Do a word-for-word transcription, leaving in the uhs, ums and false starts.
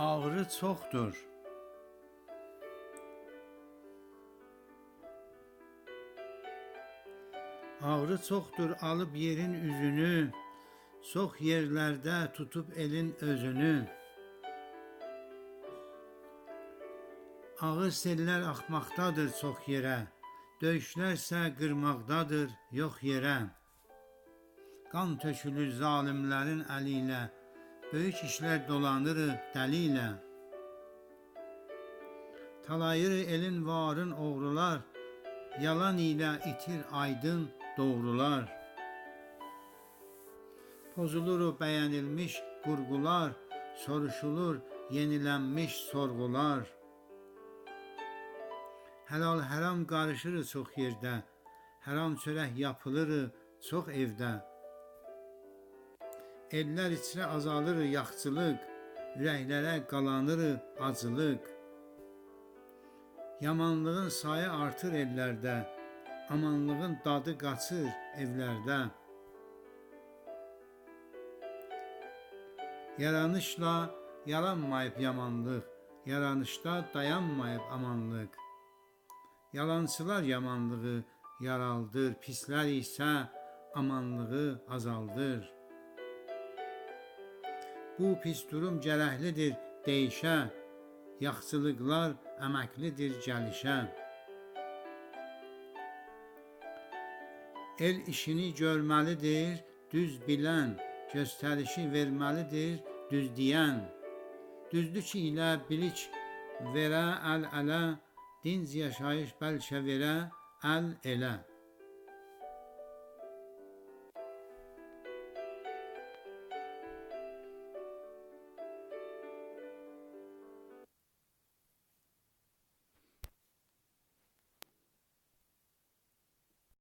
آغری چوخدور. آغری چوخدور، آلیب یئرین اوزونو، چوخ یئرلرده توتوب ائلین اؤزونو. آغیر سئللر آخماقدادیر چوخ یئره، دؤیوشلرسه قیرماقدادیر یوخ یئره. قان تؤکولور ظالیملرین الی ایله، بؤیوک ایشلر دولانیر دلی ایله. تالاییر ائلین وارین اوغرولار، یالان ایله ایتیر آیدین دوغرولار. پوزولور او بَیه‌نیلمیش قورغولار، سوروشولور یئنیلنمیش سورغولار. حلال حرام قاریشیر چوخ یئرده، حرام چؤرک یاپیلیر چوخ ائوده. ائللر ایچره آزالیر یاخچیلیق، اورکلره قالانیر آجیلیق. یامانلیغین سایی آرتیر ائللرده، آمانلیغین دادی قاچیر ائولرده. یارانیشلا یارانماییب یامانلیق، یارانیشدا دایانماییب آمانلیق. یالانچیلار یامانلیغی یارالدیر، پیسلر ایسه آمانلیغی آزالدیر. بو پیس دوروم گرکلیدیر دَییشه، یاخچیلیقلار امکلیدیر گلیشه. ائل ایشینی گؤرمه‌لیدیر دوز بیلن، گؤستریشی وئرمه‌لیدیر دوز دئین. دوزلوک ایله بیلیک وئره ال اله، دینج یاشاییش بلکه وئره ال ائله.